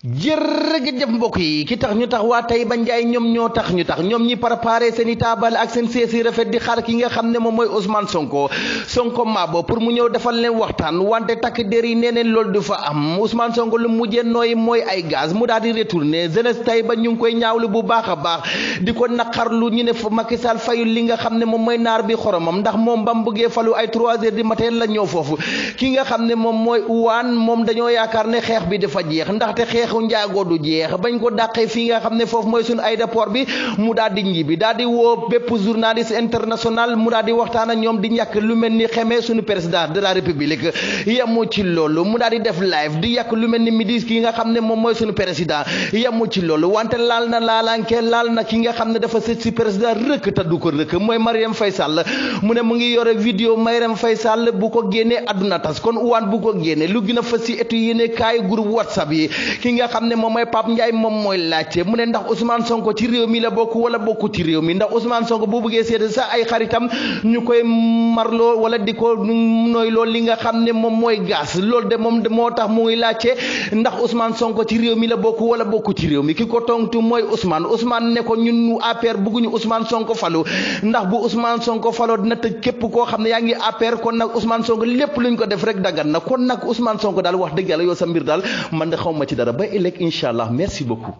jërëjëf mbokk yi ki tax ñu tax waa Taïba Ndiaye ñoom ñoo tax ñu tax ñoom ñi préparé seen i taabal ak seen seesi rafet di xaar ki nga xam ne moom mooy Ousmane Sonko Mabo pour mu ñëw defal leen waxtaan wante takk der yi nee neen loolu du fa am Ousmane Sonko lu mujjee nooy mooy ay gaz mu daal di retourné jeunesse Taïba ñu ngi koy ñaawlu bu baax a baax di ko naqarlu ñu ne fa Macky Sall fayul li nga xam ne moom mooy naar bi xoromam ndax moom ba mu bëggee falu ay 3 heures du matin la ñëw foofu ki nga xam ne moom mooy Ouane moom dañoo yaakaar ne xeex bi dafa jeex ndaxte xeexu njaago du jeex bañ ko dàqee fii nga xam ne foofu mooy suñu aéroport bi mu daal di ñibbi daal di woo bépp journaliste international mu daal di waxtaan ak ñoom di ñàkk lu mel ni xamee suñu président de la république yemu ci loolu mu daal di def live di yàq lu mel ni midi ki nga xam ne moom mooy suñu président yemu ci loolu wante laal na ki nga xam ne dafa sët si président rëkk te du ko rëkk mooy Marième Faye Sall mu ne mu ngi yore vidéo Marième Faye Sall bu ko génnee àdduna tas kon Ouane bu ko génnee lu gën a fës si étu yéene kaay groupe WhatsApp yi ki nga xam ne moom mooy Pape Ndiaye moom mooy laajte mu ne ndax Ousmane Sonko ci réew mi la bokk wala bokku ci réew mi ndax Ousmane Sonko bu bëggee seede sax ay xaritam ñu koy marloo wala di ko nooyloo li nga xam ne moom mooy gaz loolu de moom moo tax muy laajte ndax Ousmane Sonko ci réew mi la bokk wala bokku ci réew mi ki ko tontu mooy Ousmane ne ko ñun APR bëgguñu Ousmane Sonko falu ndax bu Ousmane Sonko faloo dina tëj képp koo xam ne yaa ngi APR kon nag Ousmane Sonko lépp luñ ko def rek daggan na kon nag Ousmane Sonko daal wax dëgg yàlla yow sa mbir daal man de xaw ma ci dara ba ëllëg incha allah merci beaucoup.